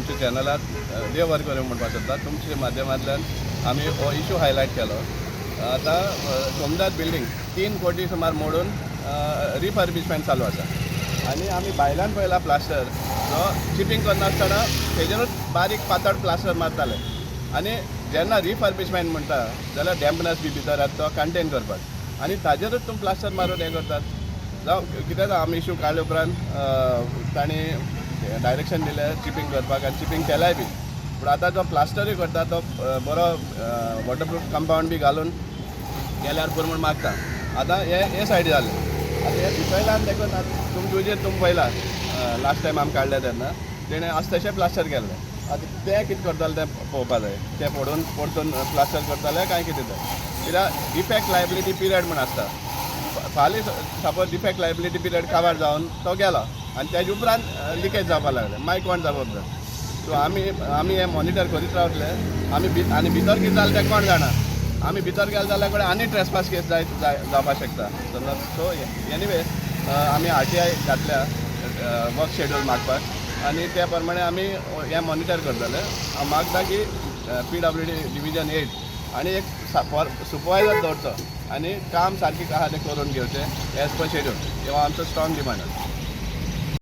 तुमच्या चॅनलात देव बरें करूं म्हणपाक सोदता. तुमच्या माध्यमांतल्यान आमी हो इशू हायलायट केलो. आतां सोमनाथ बिल्डींग 3 कोटी सुमार मोडून रिफर्बिशमेंट चालू आसा आनी आमी भायल्यान पळयला, प्लास्टर जो चिपींग करनासतना तेजेरूच बारीक पातळ प्लास्टर मारताले. आनी जेन्ना रिफर्बिशमेंट म्हणटा जाल्यार डॅम्पनस बी भितर आसा तो कंटेन करपाक आनी ताजेरूच तुमी प्लास्टर मारून हें करतात. जावं कितें जावं, आमी इशू काडले उपरांत तांणी डायरेक्शन दिलें चिपींग करपाक आनी चिपींग केलाय बी. पूण आतां जो प्लास्टरूय करता तो बरो वॉटरप्रूफ कंपावंड बी घालून केल्यार पुरो म्हूण मागता. आतां हे हे सायडी जालें. आतां हे भितरल्यान देखून तुमचे हुजीर तुमी पळयला, लास्ट टायम आमी काडले तेन्ना तेणें आसा तशें प्लास्टर केल्लें. आतां तें कितें करताले तें पळोवपा जाय. तें फोडून परतून प्लास्टर करताले काय कितें तें, कित्याक डिफेक्ट लायबिलिटी पिरियड म्हूण आसता. फाल्यां सपोज डिफेक्ट लायबिलिटी पिरियड काबार जावन तो गेलो आनी तेजे उपरांत लिकेज जावपाक लागलें, मागीर कोण जबाबदार? सो आमी आमी हें मॉनिटर करीत रावतले आमी. आनी भितर कितें जालें तें कोण जाणा. आमी भितर गेले जाल्यार कडेन आनी ट्रेसपास केस जाय जावपाक शकता. सो एनिवे, आमी आरटीआय घातल्या वर्क शेड्यूल मागपाक आनी त्या प्रमाणे आमी हें मॉनिटर करतले. हांव मागता की पीडब्ल्यूडी डिविजन 8 आनी एक सुपरवायजर दवरचो आनी काम सारकें आहा तें करून घेवचें एज पर शेड्यूल. हो आमचो स्ट्रॉंग डिमांड आसा.